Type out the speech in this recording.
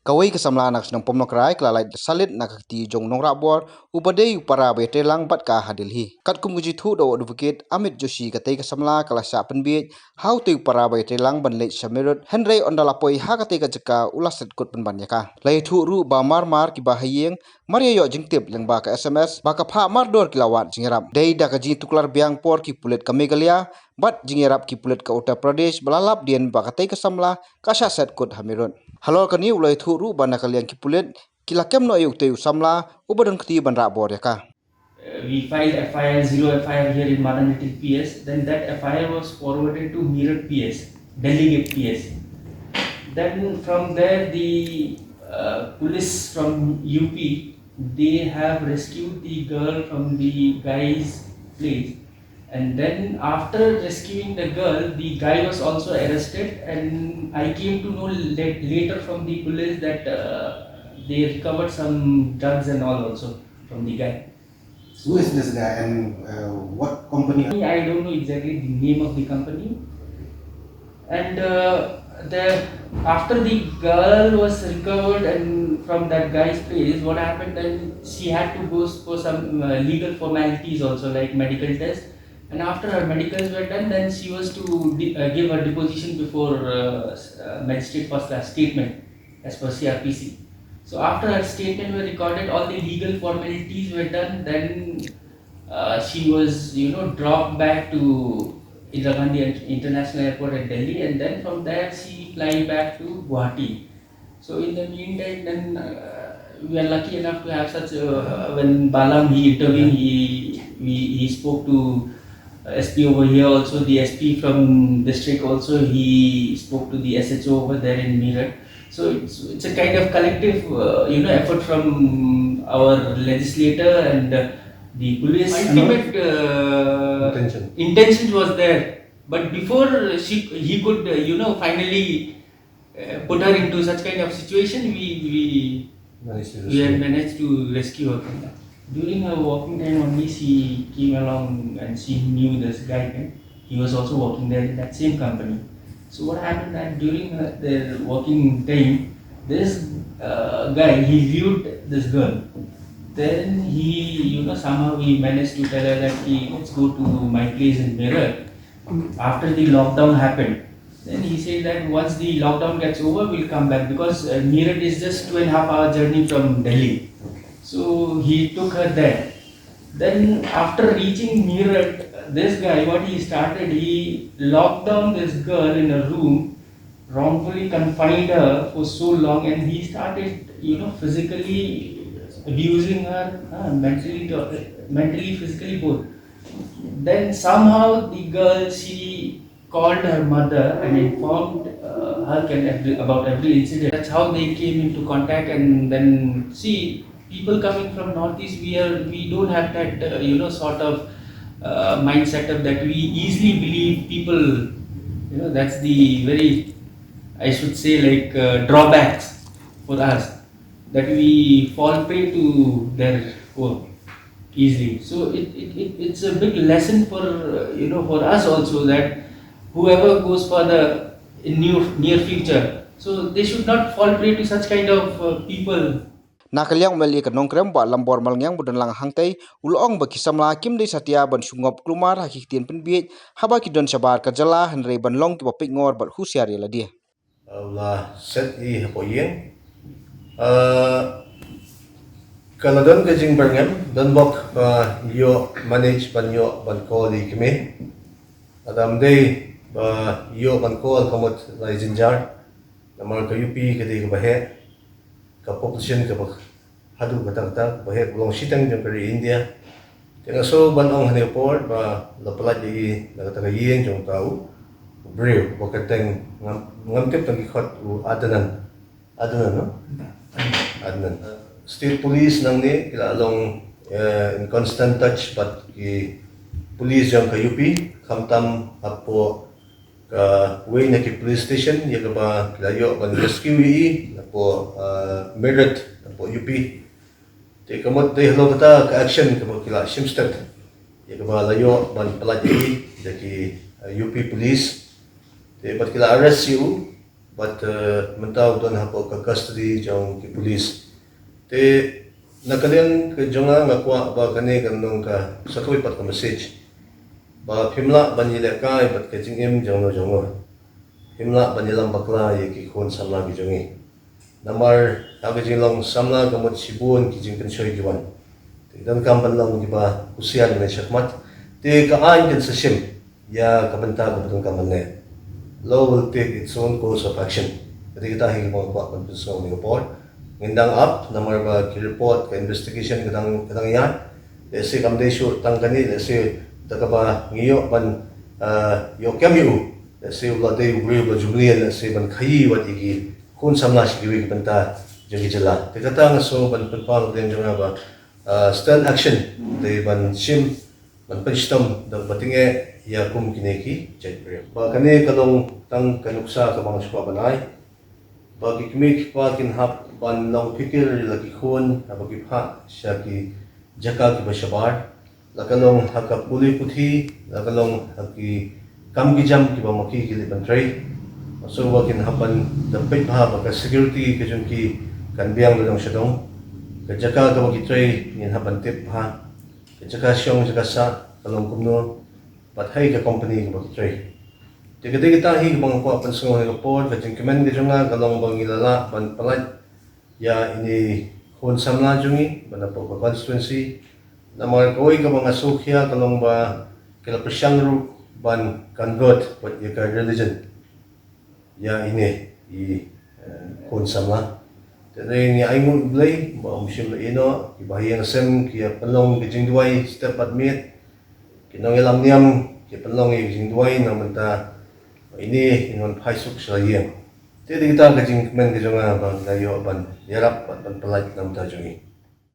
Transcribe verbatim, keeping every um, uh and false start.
Kawei ka samla na ka shnong Pomnakrai ka la lait salit na ka kti jong u nongrah bor uba dei u para ba ïatreilang bad ka ha Delhi. Katkum ka jingthoh da u advocate Amit Joshi, katei ka samla ka la shah pynbiej ha utei u para ba ïatreilang ban leit sha Meerut, hynrei ynda la poi ha katei ka jaka u la set kut pynban ïa ka. La ïathuh ruh ba mar mar kiba ha ïing mar ïa ïoh jingtip lyngba ka S M S ba ka phah mardor ki la wad jingïarap. Dei da ka jingtuklar biang por ki pulit ka Meghalaya bad jingïarap ki pulit ka Uttar Pradesh ba la lap dien ba katei ka samla ka shah set kut ha Meerut. Halor kane u la ïathuh ruh ba na ka liang ki pulit ki la kem noh ïa utei u samla uba don kti ban rah bor ïa ka. Uh, we filed F I R, zero F I R here in Madan Hills P S. Then that F I R was forwarded to Meerut P S, Delhi P S. Then from there, the uh, police from U P, they have rescued the girl from the guy's place. And then after rescuing the girl, the guy was also arrested, and I came to know lat- later from the police that uh, they recovered some drugs and all also from the guy. Who is this guy and uh, what company? I don't know exactly the name of the company. And uh, the after the girl was recovered and from that guy's place, what happened then? She had to go for some uh, legal formalities also, like medical test. And after her medicals were done, then she was to de- uh, give her deposition before uh, s- uh, magistrate first class statement as per C R P C. So after her statement were recorded, all the legal formalities were done. Then uh, she was, you know, dropped back to Indira Gandhi International Airport at Delhi, and then from there she fly back to Guwahati. So in the meantime, then uh, we are lucky enough to have such a, uh, when Balam he intervened, he we, he spoke to uh, S P over here also, the S P from district also, he spoke to the S H O over there in Meerut. So it's, it's a kind of collective, uh, you know, effort from our legislator and uh, the police. Ultimate uh, Intention. Intention was there, but before she, he could, uh, you know, finally uh, put her into such kind of situation, we we Managed to we had rescue. Managed to rescue her from that. During her walking time only, she came along and she knew this guy. Then he was also working there in that same company. So what happened that during her, their working time, this uh, guy, he viewed this girl. Then he, you know, somehow he managed to tell her that he let's go to my place in Meerut. After the lockdown happened, then he said that once the lockdown gets over, we'll come back because uh, Meerut is just two and a half hour journey from Delhi. So he took her there. Then after reaching Meerut, this guy, what he started, he locked down this girl in a room, wrongfully confined her for so long, and he started, you know, physically abusing her, uh, mentally, to, mentally, physically both. Then somehow the girl, she called her mother and informed uh, her can every, about every incident. That's how they came into contact. And then see, people coming from northeast, we are we don't have that uh, you know, sort of uh, mind setup that we easily believe people. You know, that's the very, I should say, like uh, drawbacks for us, that we fall prey to their work easily. So it, it, it it's a big lesson for uh, you know, for us also, that whoever goes for the near, near future, so they should not fall prey to such kind of uh, people. Na ka liang u M L A ka Nongkrem Bah Lambor Malngiang ba don lang hangtei u la ong ba ki samla kim dei satia ban shu ngop kulmar ha ki ktien pynbiej haba ki don shabar ka jylla, hynrei ban long kiba peit ngor bad husiar ïa lade. U la set i hapoh ïing. Uh, ka la don ka jingbyrngem, don bok ba ïoh manage ban ïoh ban call i kmie. Lada ym dei ba ïoh ban call ka mut lai jynjar. Namar ka U P ka dei kaba heh, ka population kaba haduh katta katta, ba heh, ba long shiteng jong ka ri India. Te nga sngew ban ong ha kane ka por ba la pyllait ïa i na kata ka ïing jong uta u briew ba kyrteng, ngam, ngam tip tang ki khot, u Adnan. Adnan, no? Adnan. State Police nangne ki la long eh, in constant touch bad ki police jong ka U P, khamtam hapoh kawei na ki police station ïa kaba ki la ïoh ban rescue ïa i napoh uh, Meerut, napoh U P. Te ka mut dei halor kata ka action kaba ki la shim step ïa kaba la ïoh ban pyllait ïa i da ki uh, U P police. Te bad ki la arrest ïa u. Bad mynta u don hapoh ka custody jong ki police. Te na ka liang ka jong nga nga kwah ba kane kan long ka sa kawei pat ka message ba phim lah ban ïalehkai bad ka jingim jong no jong no. Phim lah ban ïalam bakla ïa ki khun samla ki jong ngi. Namar ha ka jinglong samla ka mut shibun ki jingpynshoi ki wan. Te donkam ban long kiba husiar ne shakhmat. Te ka aiñ kan sa shim ïa ka bynta kaba donkam ban leh. Law will take its own course of action. Kata kata hi kaba nga kwah ban pynsngew ha kane ka por. Ngin dang ap namar ba ki report ka investigation ka dang ka dang ïaid. Lehse kam dei shuh tang kane, lehse da kaba ngi ïoh ban ïoh kem ïa u. Lehse u la dei u briew ba jumlien, lehse ban khaïi wat ïa ki khun samla sha kiwei ki bynta jong ki jylla. Te kata nga sngew ban pynpaw na ka liang jong nga ba stern action dei ban shim ban pynshitom da ba tyngeh ïa kum kine ki jait briew. Ba kane ka long tang ka nuksa kaba nga shu kwah ban ai. Ba ki kmie ki kpa kin hap ban long phikir ïa la ki khun haba ki phah sha ki jaka kiba shabar. La ka long ha ka pule puthi, la ka long ha ki kam ki jam kiba ma ki ki leit ban trei. Shuh ba kin hap ban da peit bha ba ka security ka jong ki kan biang da dong sha dong. Ka jaka kaba ki trei ngin hap ban tip bha. Ka jaka shong jaka sah ka long kumno. Bad ha ïa ka company kaba ki trei. Te ka dei kata hi kaba nga kwah pynsngew ha kane ka por, ka jingkmen ka jong nga ka long ba ngi la lah ban pyllait ïa ine i khun samla jong ngi ba na pdeng ka constituency. Namar kawei kaba nga sngewkhia ka long ba ki la pyrshang ruh ban convert bad ïa ka religion ïa ine i khun samla. Te ngi ainguh ïa U Blei ba um shym la ïehnoh, kiba ha ïing ha sem ki ïa pynlong ka jingduwai step bad miet. Ki nongïalam niam ki pynlong ïa ka jingduwai na ka bynta ba ine i nongphai suk sha la ïing. Te dei kata ka jingkmen ka jong nga ba ngi la ïoh ban ïarap bad ban pyllait na ka bynta jong ngi.